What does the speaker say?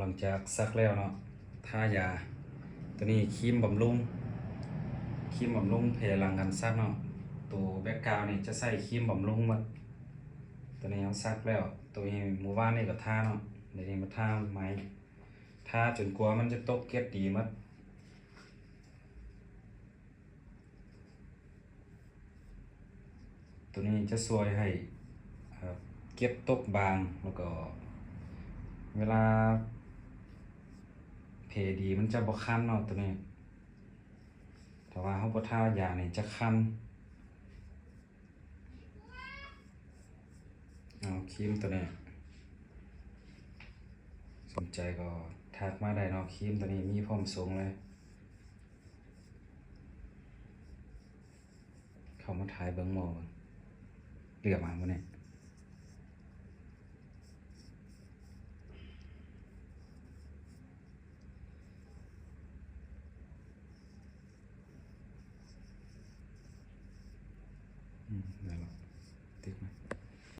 ຫຼັງຈາກສັກແລ້ວເນາະ ທາຢາ ໂຕນີ້ຄຣີມບຳລຸງ ຄຣີມບຳລຸງແຜ່ຫຼັງການສັກເນາະ. ໂຕແບັກກຣາວນີ້ຈະໃຊ້ຄຣີມບຳລຸງໝົດ. ໂຕນີ້ເຮົາສັກແລ້ວ ໂຕນີ້ມື້ວານນີ້ກໍທາເນາະ ດຽວນີ້ມາທາໃໝ່ ທາຈົນກວ່າມັນຈະຕົກເກັດດີໝົດ. ໂຕນີ້ຈະຊ່ວຍໃຫ້ ເອີ ເກັດຕົກບາງ ແລ້ວກໍເວລາແຜ່ດີມັນຈະບໍ່ຄັນເນາະ ໂຕນີ້. ຖ້າວ່າເຮົາບໍ່ທາຢານີ້ຈະຄັນ. ເອົາຄຣີມໂຕນີ້ ສົນໃຈກໍທັກມາໄດ້ເນາະ ຄຣີມໂຕນີ້ມີພ້ອມສົ່ງເລີຍ. ເຂົ້າມາຖ່າຍເບິ່ງໝໍ້ເບິ່ງ ເຫຼືອມາບໍ່ນີ້? ອືມ ໄດ້ລະ ຕິດມາ.